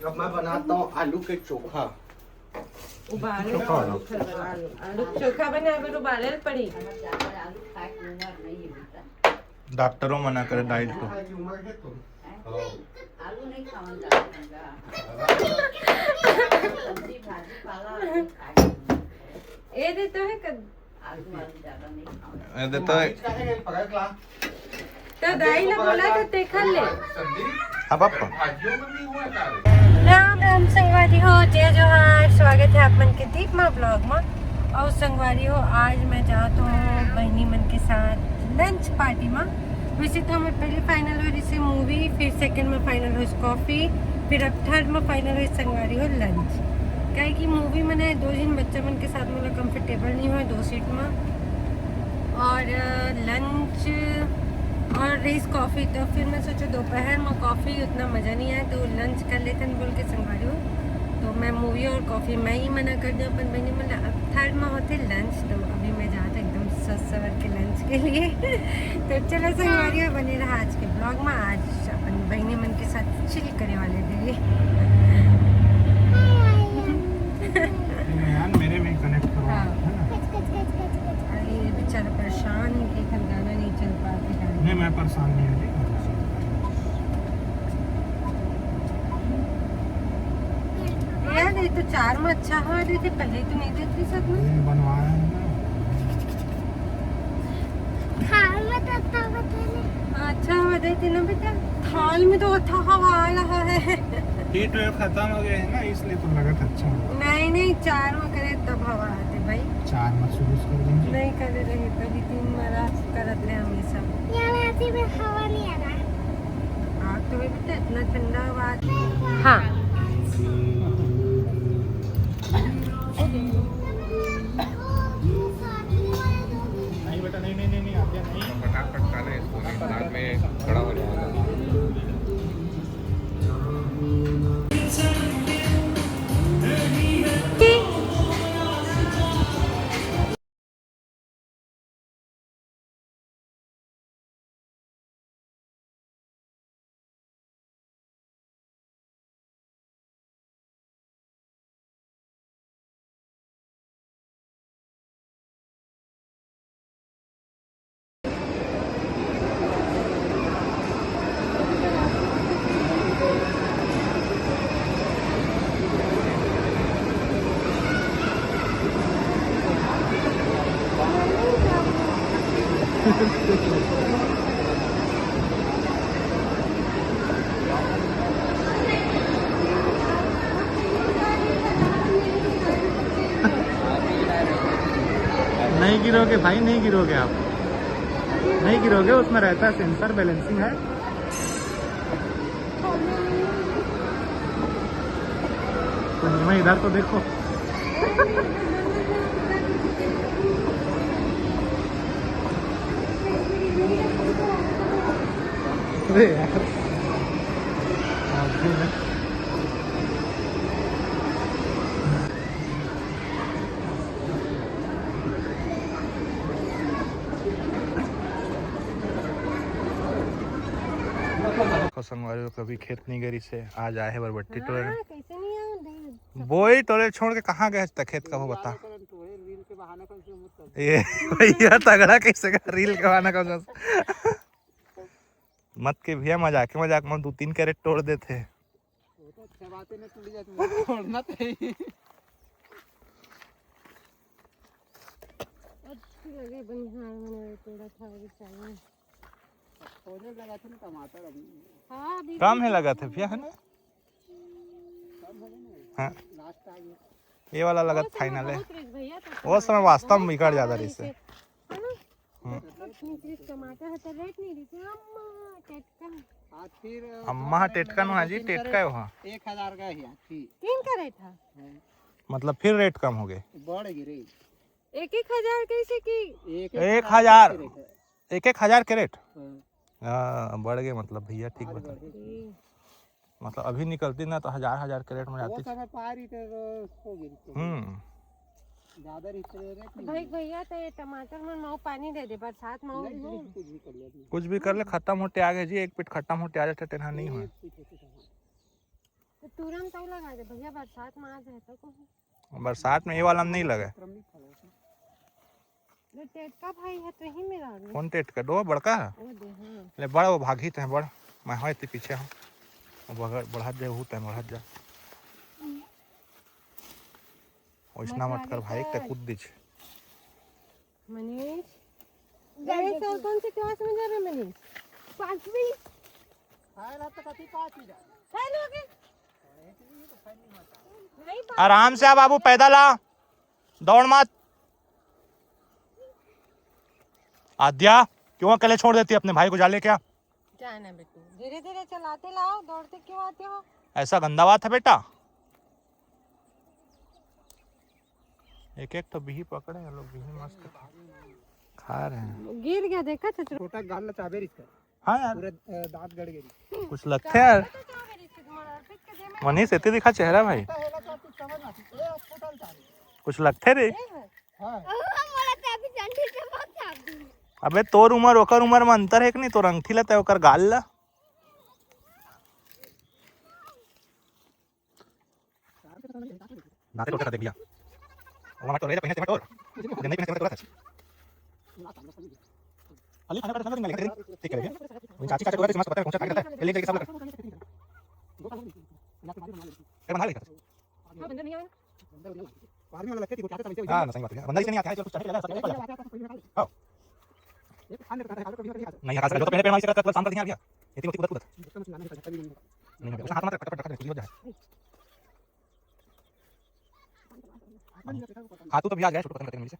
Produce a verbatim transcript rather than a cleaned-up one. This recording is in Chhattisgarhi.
अब मैं बनाता हूँ आलू के चोखा। उबाले चोखा वाला। आलू के चोखा बनाए बर उबाले ल पड़ी। डॉक्टरों मना करे डाइट को। ए दे तो है कद- ए दे तो है। तो दाई ने बोला था, ते खा ले। अब आप राम राम संगवारी हो, जय जोहार, स्वागत है आप मन के दीप माँ ब्लॉग में। और संगवारी हो, आज मैं जात हूँ बहनी मन के साथ लंच पार्टी में। वैसे तो हमें पहले फाइनल हो रही मूवी, फिर सेकंड में फाइनल हो कॉफी, फिर अब थर्ड में फाइनल हो संगवारी हो लंच। काहे कि मूवी में ना दो झन बच्चा मन के साथ मोला कंफर्टेबल नहीं हो दो सीट में। और लंच और रहीस कॉफी, तो फिर मैं सोचा दोपहर में कॉफी उतना मजा नहीं आए, तो लंच कर लेथन बोल के संगवारी हो। तो मैं मूवी और कॉफी मैं ही मना कर दूँ अपन बहनी मन ला। अब थर्ड में होते लंच, तो अभी मैं जात एकदम सस सवर के लंच के लिए। तो चलो संगवारी हो, बने रहा आज के ब्लॉग में। आज अपन बहनी मन के साथ चिल करे वाले थे। यार, मेरे में कनेक्ट करो, हाँ। है ना? अरे, ये बेचारा परेशान है कि घर गाना नहीं चल पाते हैं। नहीं, मैं परेशान नहीं हूँ जी। यार, ये तो चार में अच्छा हवा देते, पहले तो नहीं देते सब में। ये बनवाया है ना। हाँ, मैं तो, तो बताने। हाँ, अच्छा हवा देते ना बेटा। थाल में तो अच्छा हवा आ रहा है। हीट वेव खत्म हो गया है ना, इसलिए तो लगा था अच्छा। नहीं, नहीं, चार में करे तब हवा आते भाई। चार में शुरू कर देंगे। नहीं करे रहे, पहले तीन में रात करत रहे हमेशा। यार, ऐसे में हवा नहीं आ रहा है। आग तो बेटा इतना ठंडा हवा आती है। हाँ। नहीं बेटा, नहीं, नहीं, नहीं, नहीं, आप नहीं। फटाफट खा ले इसको, नहीं बाद में खड़ा हो जाएगा। नहीं गिरोगे भाई, नहीं गिरोगे आप, नहीं गिरोगे। उसमें रहता है सेंसर, बैलेंसिंग है। तो मैं इधर तो देखो। अरे यार। संगवारी हो, कभी खेत नहीं गरी से आज आए हैं बरबट्टी टोले। हाँ, कैसे नहीं आए? बोई टोले छोड़ के कहाँ गए था खेत का, वो बता। ये भैया तगड़ा कैसे का रील के बहाना कौन सा? मत के भैया, मजाक मजाक में दो तीन कैरेट तोड़ देते। वो तो अच्छी बात है ना, टूट जाती है, तोड़ना तो है ही। अच्छी लगे बनिहार मैंने तोड़ा था, वो भी चाहिए। होने लगा था ना टमाटर अभी। हाँ, अभी कम भी है लगा था भैया, है ना? कम हो गया ना। हाँ। लास्ट आ गया। ये वाला लगा वो समय फाइनल है। बहुत रिस्क भैया, तो वो समय टमाटर वास्तव में बहुत बिगड़ जाता सारा रिस्क है। ऐसे, है ना? हम्म। मतलब, इतनी चीज टमाटर है तो रेट नहीं देते। अम्मा, टटका। आज फिर अम्मा, टटका नु, हाँ जी, टटका है वहाँ। एक हजार का है आज फिर। तीन का रेट है। हाँ। मतलब, फिर रेट कम हो गए। बढ़ गए रेट। एक एक हजार कैसे की? एक एक हजार। एक एक हजार कैरेट। हाँ। हाँ, बढ़ गए मतलब भैया, ठीक आज बता। बढ़ गए। मतलब अभी निकलती ना तो हजार हजार कैरेट में वो जाती। समय पार ही तो हो गई थी। हम्म। ज्यादा रिश्ते रेट नहीं भाई, है। भैया तो ये टमाटर में मऊ पानी दे दे, बरसात में नहीं, वो कुछ भी कर ले। कुछ भी कर ले, खत्म होते आ गए जी, एक पीट खत्म होते आ जाते, टेढ़ा नहीं हुआ। एक पीट होते खत्म। तो तुरंत अउ लगा दे भैया, बरसात में आ जाए तो कहूँ। बरसात में ये वाला में नहीं लगे। ये टेटका भाई है तो ही मेरा आदमी। कौन टेटका? दो बड़का? वो दे, हाँ। ले बड़, वो भागी तो है बड़। मैं हो इतनी पीछे हूँ। वो बगड़, बढ़त जा, वो तय बढ़त जा। वैसना मत कर भाई, ते कूद दीजिए। मनीष, जय अरे, जय सर, कौन से क्लास में जा रहे हैं, मनीष? पाँचवीं। फेल हो गए। नहीं, आराम से आ बाबू, पैदल आ, दौड़ मत। आद्या, क्यों अकेले छोड़ देती है अपने भाई को? जा ले क्या? क्या है ना बेटू, धीरे धीरे चलाते लाओ, दौड़ते क्यों आते हो? ऐसा गंदा बात है बेटा। एक एक तो बिही पकड़े हैं लोग, बिही मस्त खा रहे हैं। गिर गया, देखा था। छोटा गाल ला चाबे रिस कर। हाँ यार। पूरा, अ, दांत गड़ गए। कुछ लगते हैं यार। मनीष, इतनी दिखा चेहरा भाई। कुछ लगते रे। हाँ। अबे तोर उम्र ओकर उम्र में अंतर है कि नहीं? तोर अंगठी ला ते ओकर गाल ला। दांते टोटे का देख लिया। वो हमारे टोल है, पहले से हमारे टोल। जब नहीं पहने से हमारे टोल था। अली खाने का टेंशन नहीं लेगा, ठीक है भैया। वो चाची, चाचा टोल है, मस्त पता है, कौन सा खाने का है, ले लेके सब लोग। ये बना लेगा। हाँ, बंदर नहीं आया। हाँ, ना, सही बात है। बंदर इसलिए नहीं आता है, चल, कुछ चढ़े लगा, सब चढ़े लगा। हाँ। नहीं, हाँ, जो तो पहले पेड़ मार से कूदा, कूदा, शाम कर दिया भैया। इतनी होती कूदा, कूदा। नहीं, नहीं, उसने हाथ मार, पटक, पटक, पटक, निकल जाए। हाँ, तू तो भी आ जाए, छोटू, खत्म करते हैं, मिल से।